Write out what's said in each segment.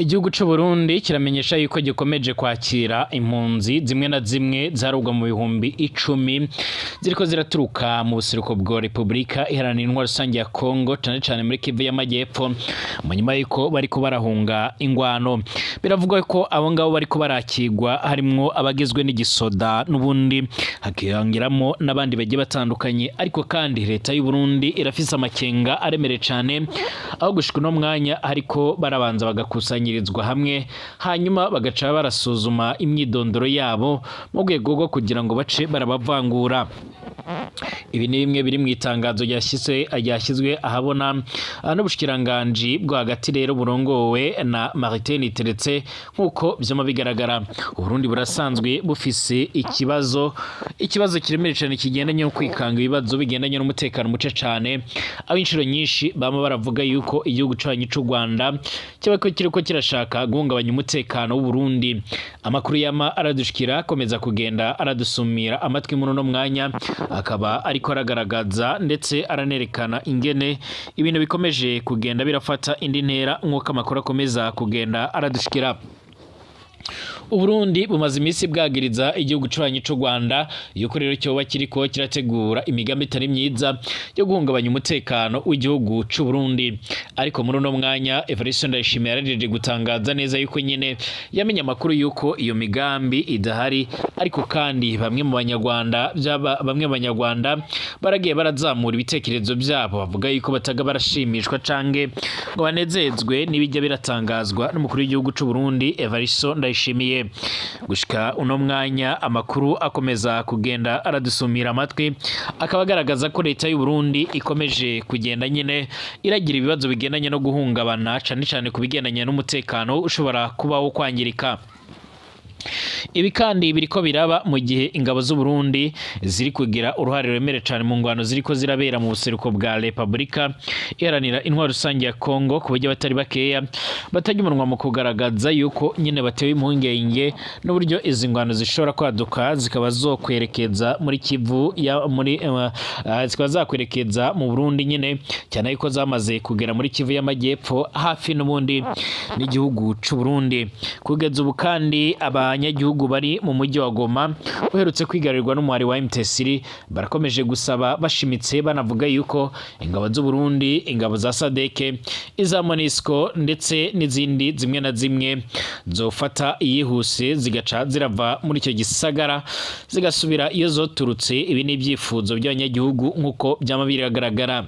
Igihugu c'u Burundi kiramenyesha yuko gikomeje kwakira impunzi zimwe na zimwe zarugwa mu 10.000 ziriko ziraturuka mu buseruko bwa Repubulika Iharanira Intwaro Rusange ya Kongo, cane cane muri Kivu y'Amajyepfo, mu nyuma yuko bariko barahunga ingwano. Biravugwa ko abo ngabo bariko barakigwa harimwo abagizwe n'igisoda n'ubundi hakiyongeramo n'abandi bagiye batandukanye, ariko kandi leta y'u Burundi irafise amakenga aremereye cane, aho gushika uno mwanya ariko barabanza bagakusanyirizwa hamwe, hanyuma bagaca barasuzuma imyidondoro yabo mu rwego rwo kugira ngo bace barabavangura. Ibi ni bimwe biri mu itangazo ryashyizwe ahabona n'ubushikiranganji bwo hagati rero burongowe na Martin Teretse. Nk'uko vyama bigaragara, Uburundi burasanzwe bufise ikibazo kiremereye cane kigendanye no kwikanga ibibazo bigendanye n'umutekano muce cane, aho inshuro nyinshi bama baravuga yuko igihugu canyu c'u Rwanda kiba ko kiriko kirashaka guhungabanya umutekano w'Uburundi. Amakuru yama aradushikira akomeza kugenda aradusumira amatwi muri uno mwanya, akaba ariko aragaragaza ndetse aranerekana ingene ibintu bikomeje kugenda birafata indi ntera nk'uko amakuru akomeza kugenda aradushikira. Uburundi bumaze iminsi bwagiriza igihugu cubanyi c'u Rwanda yuko rero cyoba kiriko kirategura imigambi itari myiza yo guhungabanya umutekano w'igihugu c'u Burundi. Ariko muri uno mwanya Evariste Ndayishimiye yarajeje gutangaza neza yuko nyene yamenye amakuru yuko iyo migambi idahari, ariko kandi bamwe mu banyarwanda baragiye barazamura ibitekerezo byabo, bavuga yuko bataga barashimishwa canke ngo banezezwe n'ibijya biratangazwa n'umukuru w'igihugu c'u Burundi Evariste Ndayishimiye. Gushika uno mwanya amakuru akomeza kugenda aradusumira amatwi akaba agaragaza ko leta y'u Burundi ikomeje kugenda nyine iragira ibibazo bigendanye no guhungabana, cane cane ku bigendanye n'umutekano ushobora kubaho kwangirika. Ibi kandi biriko biraba mu gihe ingabo z'u Burundi ziri kugira uruhare ruremereye cane mu ngwano ziriko zirabera mu buseruko bwa Repubulika Iharanira Intwaro Rusange ya Kongo, ku buryo abatari bakeya batajya umunwa mu kugaragaza yuko nyine batewe impungenge n'uburyo izi ngwano zishobora kwaduka zikaba zokwerekeza muri Kivu ya muri zikaba zakwerekeza mu Burundi nyine, cyane yuko zamaze kugera muri Kivu y'Amajyepfo hafi n'ubundi n'igihugu c'u Burundi. Kugeza ubu kandi abanyagihugu bari mu mujyi wa Goma uherutse kwigarurirwa n'umuhari wa M23 barakomeje gusaba bashimitse, banavuga yuko ingabo z'u Burundi, ingabo za SADC, iza MONUSCO ndetse n'izindi zimwe na zimwe zofata iyihuse zigaca zirava muri icyo gisagara zigasubira iyo zoturutse. Ibi ni ibyifuzo by'abanyagihugu nk'uko byama biragaragara.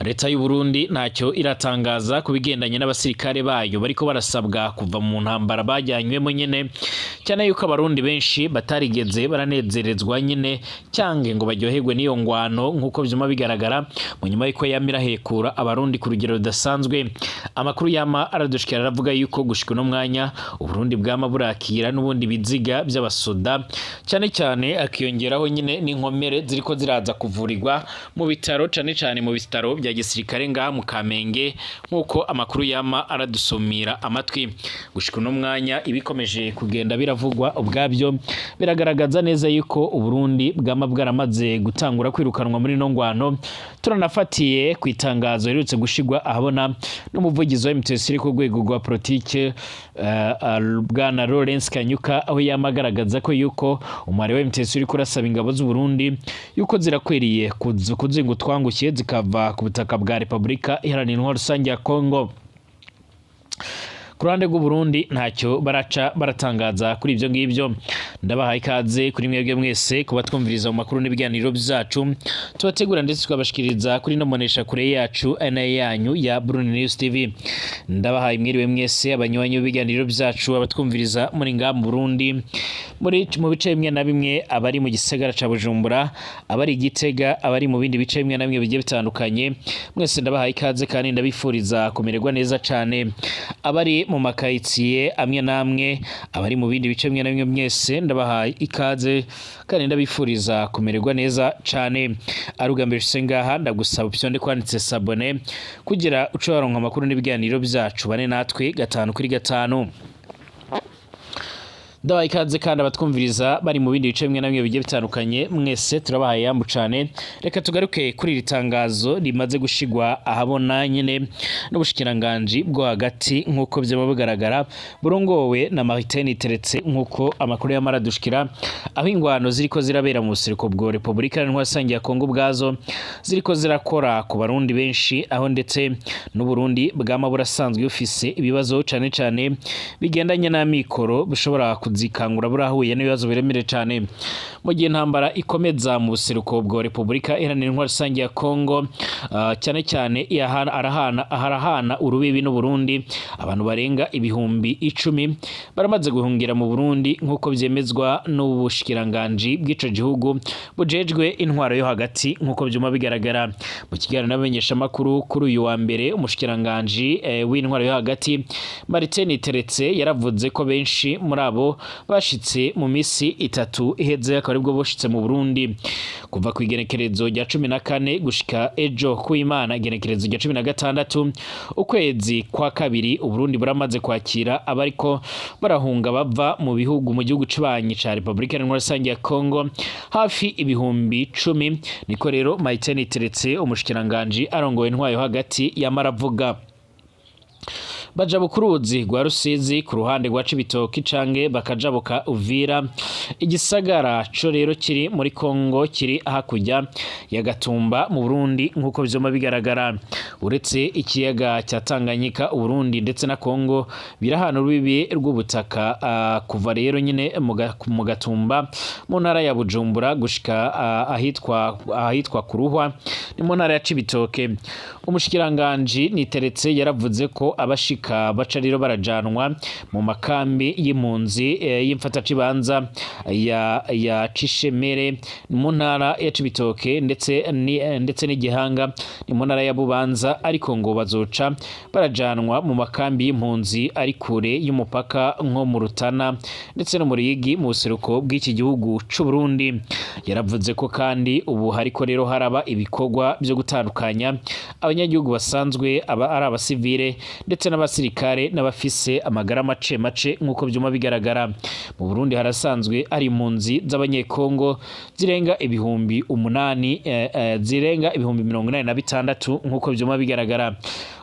Leta y'u Burundi ntacyo iratangaza ku bigendanye n'abasirikare bayo bariko barasabwa kuva mu ntambara bajyanywemo nyene, cyane yuko abarundi benshi batarigeze baranezerezwa nyine cyange ngo baryoherwe n'iyo ngwano nk'uko vyuma bigaragara mu nyuma yuko yama irahekura abarundi ku rugero rudasanzwe. Amakuru yama aradushikira aravuga yuko gushika uno mwanya Uburundi bwama burakira n'ubundi biziga by'abasoda, cyane cyane akiyongeraho nyine n'inkomere ziriko ziraza kuvurirwa mu bitaro, cane cane mu bitaro bya gisirikare ngaha mu Kamenge, nk'uko amakuru yama aradusumira amatwi. Gushika uno mwanya ibikomeje kugenda biravugwa ubwabyo biragaragaza neza yuko Uburundi bwama bwaramaze gutangura kwirukanwa muri ino ngwano. Turanafatiye ku itangazo riherutse gushigwa ahabona n'umuvugizi wa M23 ku rwego rwa politike, bwana Lawrence Kanyuka, aho yama agaragaza ko yuko umwari wa M23 uriko urasaba ingabo z'u Burundi yuko zirakwiriye kuzinga utwangushye zikava ku butaka bwa Repubulika Iharanira Intwaro Rusange ya Kongo. Ku ruhande rw'u Burundi ntacyo baraca baratangaza kuri ibyo ngibyo. Ndabahaye ikaze kuri mwebwe mwese kuba twumviriza mu makuru n'ibiganiro byacu tubategura ndetse tukabashikiriza kuri no monesha kure yacu nayo yanyu ya Burundi News TV. Ndabahaye mwiriwe mwese abanywanyi b'ibiganiro byacu, abatwumviriza muri ngaha mu Burundi, muri mu bice bimwe na bimwe, abari mu gisagara ca Bujumbura, abari i Gitega, abari mu bindi bice bimwe na bimwe bigiye bitandukanye, mwese ndabahaye ikaze kandi ndabifuriza kumererwa neza cane. Abari mu makayitsiye amwe n'amwe, abari mu bindi bice bimwe na bimwe, mwese ndabahaye ikaze kandi ndabifuriza kumererwa neza cane. Ari ubwa mbere ushitse ngaha, ndagusaba upyonde kwanditse s'abonner kugira uce waronka amakuru n'ibiganiro byacu. Bane natwe gatanu kuri gatanu. Ndabaye ikaze kandi abatwumviriza bari mu bindi bice bimwe na bimwe bigiye bitandukanye, mwese turabahaye yambu cane. Reka tugaruke kuri iri tangazo rimaze gushigwa ahabona nyene n'ubushikiranganji bwo hagati, nk'uko vyama bigaragara, burongowe na Martin Teretse, nk'uko amakuru yamara dushikira, aho ingwano ziriko zirabera mu buseruko bwa Republika Iharanira Rusange ya Kongo ubwazo ziriko zirakora ku Barundi benshi, aho ndetse n'Uburundi bwama burasanzwe bufise ibibazo cane cane bigendanye n'amikoro bishobora kuzikangura, burahuye n'ibibazo biremere cane mu gihe intambara ikomeza mu buseruko bwa Republika Iharanira Intwaro Rusange ya Kongo, cyane cyane arahana aharahana urubibi n'Uburundi. Abantu barenga 10.000 baramaze guhungira mu Burundi, nk'uko vyemezwa n'ubushikiranganji bw'ico gihugu bujejwe intwaro yo hagati, nk'uko vyuma bigaragara. Mu kiganiro n'abamenyeshamakuru kuri uyu wa mbere, umushikiranganji w'intwaro yo hagati Martin Teretse yaravuze ko benshi muri abo bashitse mu misi 3 iheze, akaba aribwo boshitse mu Burundi kuva ku igenekerezo rya 14 gushika ejo ku Imana igenekerezo rya 16 ukwezi kwa kabiri. Uburundi buramaze kwakira abariko barahunga bava mu bihugu mu gihugu cibanyi ca Republika Iharanira Rusange ya Kongo hafi 10.000. Niko rero Martin Teretse, umushikiranganji arongoye intwayo hagati, yamaravuga. Bajabuka uruzi rwa Rusizi ku ruhande rwa Cibitoki canke bakajabuka Uvira, igisagara co rero kiri muri Kongo kiri hakurya ya Gatumba mu Burundi, nk'uko vyoma bigaragara. Uretse ikiyaga cya Tanganyika, Uburundi ndetse na Kongo birahana urubibi rw'ubutaka, kuva rero nyine mu Gatumba mu ntara ya Bujumbura gushika ahitwa Kuruhwa ni mu ntara ya Cibitoke. Umushikiranganji Niteretse yaravuze ko abashika baca rero barajanwa mu makambi y'impunzi y'imfatakibanza ya Cishemere mu ntara ya Cibitoke ndetse n'Igihanga ni mu ntara ya Bubanza, ariko ngo bazoca barajanwa mu makambi y'impunzi ari kure y'umupaka nko mu Rutana ndetse no mu Ruyigi mu buseruko bw'iki gihugu c'u Burundi. Yaravuze ko kandi ubu hariko rero haraba ibikorwa byo gutandukanya abanyagihugu basanzwe aba ari abasivile ndetse n'abasirikare n'abafise amagara mace mace, nk'uko vyuma bigaragara. Mu Burundi harasanzwe ari impunzi z'Abanyekongo zirenga 8.000, zirenga 86.000, nk'uko vyuma bigaragara.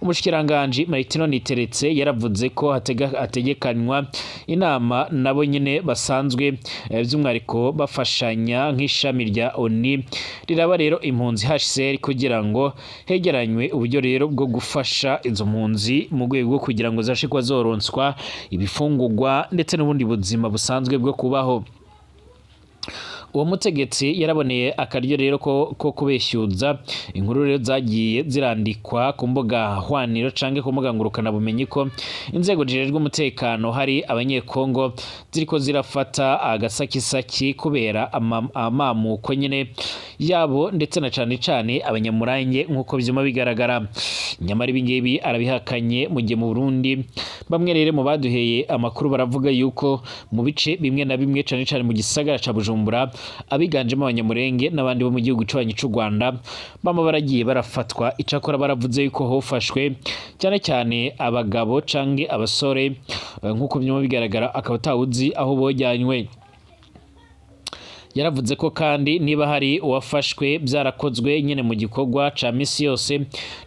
Umushikiranganji Martino Niteretse yaravuze ko hategekanywa inama nabo nyene basanzwe by'umwihariko bafashanya nk'ishami rya ONU riraba rero impunzi HCR, kugira ngo hegeranywe uburyo rero bwo gufasha izo mpunzi mu rwego rwo kugira ngo zibashe kuba zoronswa ibifungurwa ndetse n'ubundi buzima busanzwe bwo kubaho. Uwo mutegetsi yaraboneye akaryo rero ko kubeshyuza inkuru rero zagiye zirandikwa ku mbuga hwaniro canke ku mbuga ngurukana bumenyi ko inzego zijejwe umutekano hari Abanyekongo ziriko zirafata agasakisaki kubera amamuko nyene yabo, ndetse na cane cane Abanyamurange, nk'uko vyuma bigaragara. Nyamara ibi ngibi arabihakanye, mu gihe mu Burundi bamwe rero mu baduheye amakuru baravuga yuko mu bice bimwe na bimwe, cane cane mu gisagara ca Bujumbura, abiganjemo Abanyamurenge n'abandi bo mu gihugu c'abanyi c'u Rwanda bama baragiye barafatwa. Icakora baravuze yuko hofashwe cyane cyane abagabo canke abasore, nk'uko vyuma bigaragara, akaba atawuzi aho bojyanywe. Yaravuze ko kandi niba hari uwafashwe byarakozwe nyine mu gikorwa ca misi yose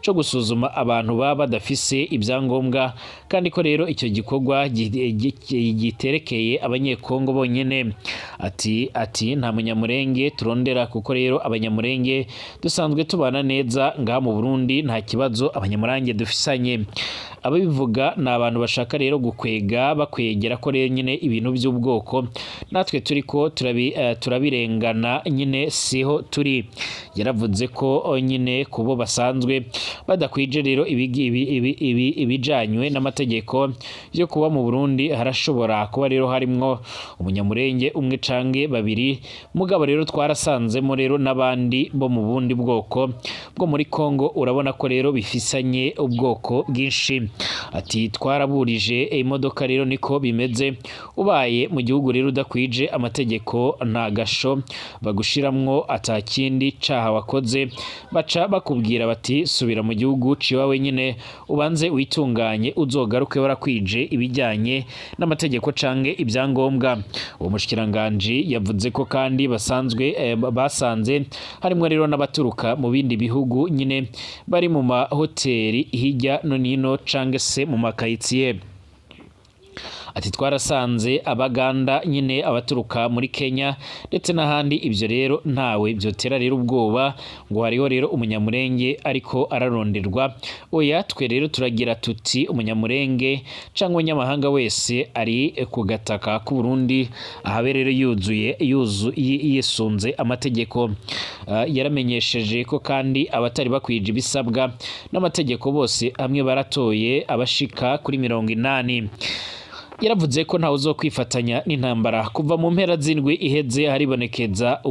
co gusuzuma abantu baba badafise ibyangombwa, kandi ko rero icyo gikorwa giterekeye Abanyekongo bonyene. Ati nta Munyamurenge turondera, kuko rero Abanyamurenge dusanzwe tubana neza ngaha mu Burundi, nta kibazo Abanyamurange dufisanye. Ababivuga ni abantu bashaka rero gukwega bakwegera ko rero nyine ibintu by'ubwoko, natwe turiko turabirengana nyine, siho turi. Yaravuze ko nyine kubo basanzwe badakwije rero ibijanywe n'amategeko yo kuba mu Burundi, harashobora kuba rero harimwo Umunyamurenge umwe canke babiri, mugabo rero twarasanzemo rero n'abandi bo mu bundi bwoko bwo muri Kongo, urabona ko rero bifisanye ubwoko bwinshi. Ati twaraburije imodoka rero niko bimeze, ubaye mu gihugu rero udakwije amategeko nta gasho bagushiramwo atakindi caha wakoze, baca bakubwira bati subira mu gihugu ciwawe nyine, ubanze witunganye, uzogaruke warakwije ibijyanye n'amategeko canke ibyangombwa. Uwo mushikiranganji yavuze ko kandi basanzwe basanze harimwo rero n'abaturuka mu bindi bihugu nyine bari mu mahoteli hirya no hino canke se mu makayitsiye. Ati twarasanze Abaganda nyine, abaturuka muri Kenya ndetse n'ahandi. Ibyo rero ntawe byotera rero ubwoba ngo hariho rero Umunyamurenge ariko araronderwa. Oya, twe rero turagira tuti Umunyamurenge cyangwa umunyamahanga wese ari ku gataka k'u Burundi ahabe rero yuzuye yisunze amategeko. Yaramenyesheje ko kandi abatari bakwije ibisabwa n'amategeko bose hamwe baratoye abashika kuri 80. Yaravuze ko ntawe uzokwifatanya n'intambara. Kuva mu mpera z'indwi iheze haribonekeza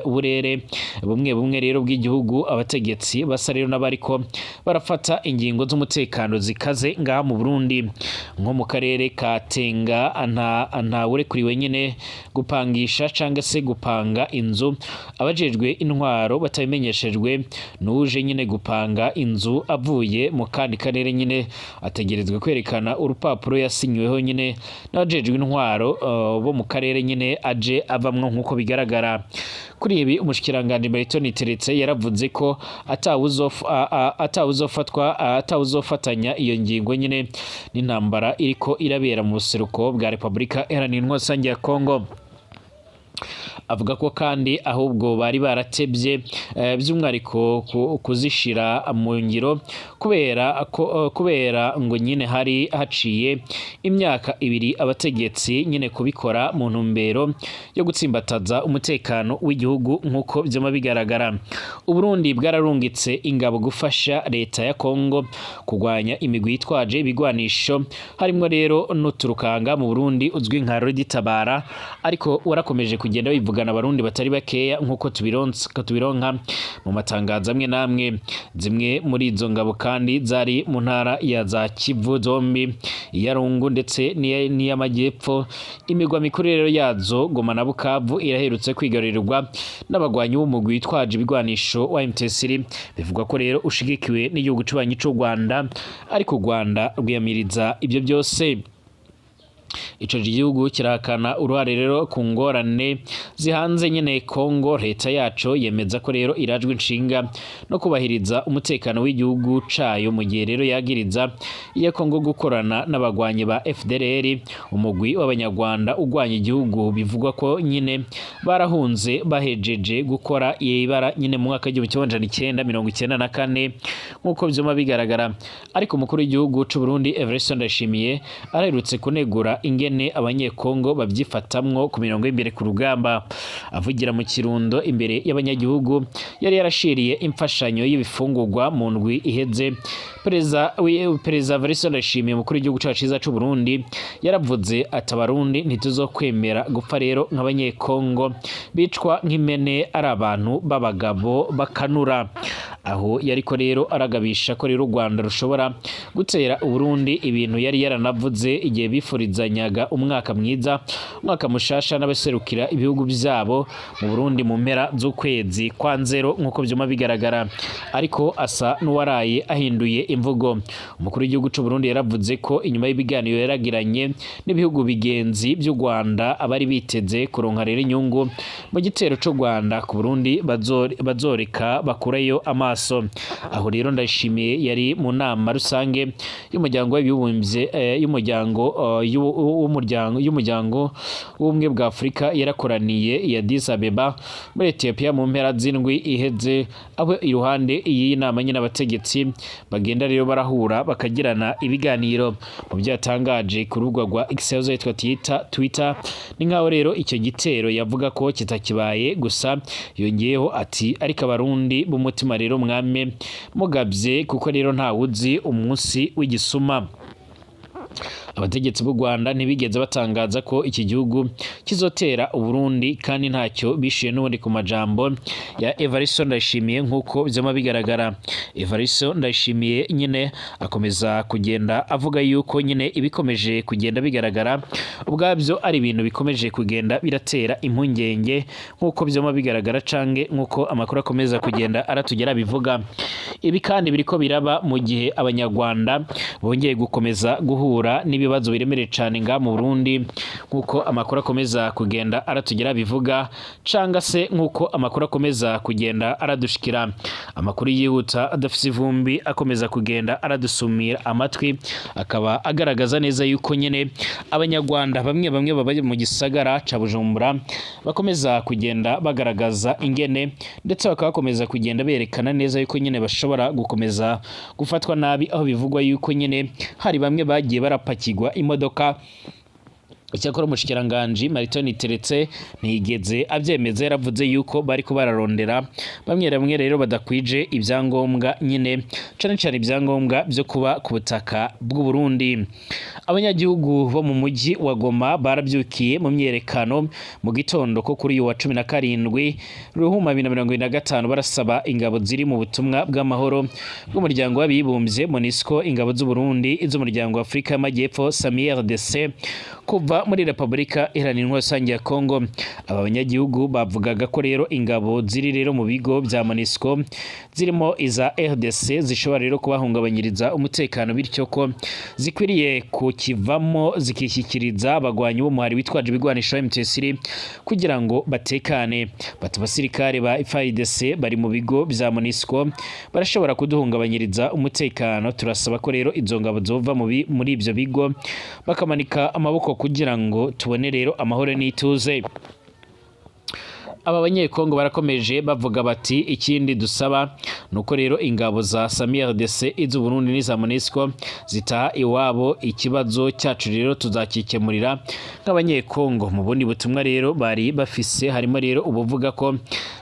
uburere bumwe bumwe rero bw'igihugu abategetsi basa rero n'abariko barafata ingingo z'umutekano zikaze ngaha mu Burundi. Nko mu karere ka Tenga ntawurekuriwe nyine gupangisha cyangwa se gupanga inzu abajejwe intwaro batabimenyeshejwe. N'uje nyine gupanga inzu avuye mu kandi karere nyine ategerezwa kwerekana urupapuro yasinyiweho nyine n'abajejwe intwaro bo mu karere nyine aje avamwo nk'uko bigaragara. Kuri ibi, umushikiranganji Bertrand Niteretse yaravuze ko atawuzofatwa, atawuzofatanya iyo ngingo nyine n'intambara iriko irabera mu buseruko bwa Repubulika Iharanira Intwaro Rusange ya Kongo. Avuga ko kandi ahubwo bari baratebye by'umwihariko kuzishira mu ngiro kubera ngo nyine hari haciye imyaka 2 abategetsi nyine kubikora mu ntumbero yo gutsimbataza umutekano w'igihugu nk'uko byama bigaragara. Uburundi bwararungitse ingabo gufasha leta ya Kongo kurwanya imigwi yitwaje ibigwanisho, harimwo rero n'uturukanga mu Burundi uzwi nka Tabara, ariko warakomeje kugenda wivugana Abarundi batari bakeya nk'uko tubironka mu matangazo amwe n'amwe. Zimwe muri izo ngabo kandi zari mu ntara ya za Kivu zombi, iya Rungu ndetse n'iy'Amajyepfo. Imigwa mikuru rero yazo, Goma na Bukavu, iraherutse kwigarurirwa n'abagwanyi b'umugwi witwaje ibigwanisho wa M23, bivugwa ko rero ushigikiwe n'igihugu c'ubanyi c'u Rwanda, ariko u Rwanda rwiyamiriza ibyo byose. Ico gihugu kirahakana uruhare rero ku ngorane zihanze nyine Kongo. Leta yaco yemeza ko rero irajwe inshinga no kubahiriza umutekano w'igihugu cayo, mu gihe rero yagiriza iya Kongo gukorana n'abagwanyi ba FDLR, umugwi w'Abanyarwanda ugwanya igihugu, bivugwa ko nyine barahunze bahejeje gukora ibara nyine mu mwaka w'1994 nk'uko vyuma bigaragara. Ariko umukuru w'igihugu c'u Burundi Evariste Ndayishimiye araherutse kunegura ingene Abanyekongo babyifatamwo ku mirongo y'imbere ku rugamba. Avugira mu Kirundo imbere y'abanyagihugu yari yarashiriye imfashanyo y'ibifungurwa mu ndwi iheze, Perezida Evariste Ndayishimiye, umukuru w'igihugu cacu ciza c'u Burundi, yaravuze ati Abarundi ntituzokwemera gupfa rero nk'Abanyekongo bicwa nk'impene ari abantu b'abagabo bakanura. Aho yariko rero aragabisha ko rero u Rwanda rushobora gutera Uburundi, ibintu yari yaranavuze igihe bifurizanyaga umwaka mwiza, umwaka mushasha n'abaserukira ibihugu byabo mu Burundi mu mpera z'ukwezi kwa Nzero nk'uko vyuma bigaragara. Ariko asa n'uwaraye ahinduye imvugo. Umukuru w'igihugu c'u Burundi yaravuze ko inyuma y'ibiganiro yaragiranye n'ibihugu bigenzi by'u Rwanda, abari biteze kuronka rero inyungu mu gitero c'u Rwanda ku Burundi bazoreka bakureyo amaso. Aho rero Ndayishimiye yari mu nama rusange y'umuryango w'abibumbye, y'umuryango w'ubumwe bwa Afurika yarakoraniye ya Addis Abeba muri Ethiopia mu mpera z'indwi iheze, aho iruhande iyi nama nyine abategetsi bagenda rero barahura bakagirana ibiganiro. Mu byo yatangaje ku rubuga rwa X yahoze yitwa Twitter, ni nkaho rero icyo gitero yavuga ko kitakibaye, gusa yongeyeho ati ariko Abarundi b'umutima rero mwame mugabye, kuko rero ntawuzi umunsi w'igisuma. Abategetsi b'u Rwanda ntibigeze batangaza ko iki gihugu kizotera Uburundi, kandi ntacyo bishuye n'ubundi ku majambo ya Evariste Ndayishimiye nk'uko vyama bigaragara. Evariste Ndayishimiye nyine akomeza kugenda avuga yuko nyine ibikomeje kugenda bigaragara ubwabyo ari ibintu bikomeje kugenda biratera impungenge nk'uko vyama bigaragara, canke nk'uko amakuru akomeza kugenda aratugera bivuga. Ibi kandi biriko biraba mu gihe Abanyarwanda bongeye gukomeza guhura n'ibibazo biremereye cane nga mu Burundi, nk'uko amakuru akomeza kugenda aratugera bivuga, canga se nk'uko amakuru akomeza kugenda aradushikira. Amakuru yihuta adafise ivumbi akomeza kugenda aradusumira amatwi akaba agaragaza neza yuko nyene Abanyarwanda bamwe bamwe baba mu gisagara ca Bujumbura bakomeza kugenda bagaragaza ingene, ndetse bakaba bakomeza kugenda berekana neza yuko nyene bashobora gukomeza gufatwa nabi, aho bivugwa yuko nyene hari bamwe bagiye barapakirwa imodoka. Icyakora umushikiranganji Martin Niteretse ntiyigeze avyemeza, yaravuze yuko bariko bararondera bamwe bamwe rero badakwije ibyangombwa nyine, cane cane ibyangombwa vyo kuba ku butaka bw'u Burundi. Abanyagihugu bo mu mujyi wa Goma barabyukiye mu myerekano mu gitondo ko kuri uyu wa 17 Ruhuma 2025, barasaba ingabo ziri mu butumwa bw'amahoro bw'umuryango w'abibumbye MONUSCO, ingabo z'u Burundi, iz'umuryango wa Afrika y'Amajyepfo SAMIDRC kuva muri Repubulika Iharanira Intwaro Rusange ya Kongo. Aba banyagihugu bavugaga ko rero ingabo ziri rero mu bigo bya MONUSCO zirimo iza RDC zishobora rero kubahungabanyiriza umutekano, bityo ko zikwiriye kukivamo zikishyikiriza abagwanyi b'umuhari witwaje ibigwanisho M23 kugira ngo batekane. Bati abasirikare ba FARDC bari mu bigo bya MONUSCO barashobora kuduhungabanyiriza umutekano, turasaba ko rero izo ngabo zova muri ibyo bigo bakamanika amaboko kugira ngo tubone rero amahoro n'ituze. Aba Banyekongo barakomeje bavuga bati ikindi dusaba nuko rero ingabo za SAMIDRC, iz'u Burundi n'iza MONUSCO zitaha iwabo, ikibazo cyacu rero tuzakikemurira nk'Abanyekongo. Mu bundi butumwa rero bari bafise harimo rero ubuvuga ko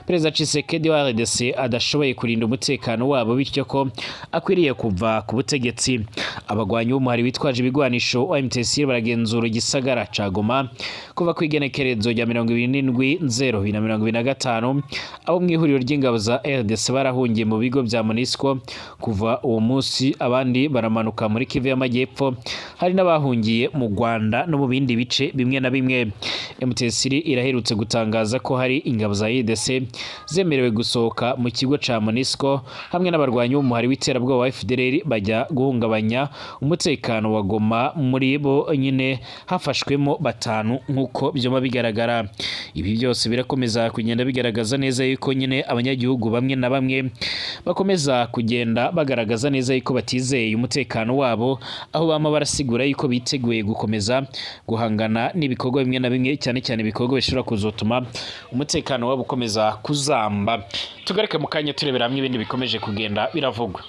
Perezida Tshisekedi wa RDC adashoboye kurinda umutekano wabo, bityo ko akwiriye kuva ku butegetsi. Abagwanyi b'umuhari witwaje ibigwanisho wa M23 baragenzura igisagara ca Goma kuva ku igenekerezo rya 27 nzero 2025. Abo mu ihuriro ry'ingabo za RDC barahungiye mu bigo bya MONUSCO kuva uwo munsi, abandi baramanuka muri Kivu y'Amajyepfo, hari n'abahungiye mu Rwanda no mu bindi bice bimwe na bimwe. M23 iraherutse gutangaza ko hari ingabo za RDC zemerewe gusohoka mu kigo ca MONUSCO hamwe n'abarwanyi b'umuhari w'iterabwoba wa FDLR bajya guhungabanya umutekano wa Goma. Muri bo nyine hafashwemo batanu nk'uko byoma bigaragara. Ibi byose birakomeza kugenda bigaragaza neza yuko nyine abanyagihugu bamwe na bamwe bakomeza kugenda bagaragaza neza yuko batizeye umutekano wabo, aho bama barasigura yuko biteguye gukomeza guhangana n'ibikorwa bimwe na bimwe, cyane cyane ibikorwa bishobora kuzotuma umutekano wabo ukomeza kuzamba. Tugaruke mu kanya turebera hamwe ibindi bikomeje kugenda biravugwa.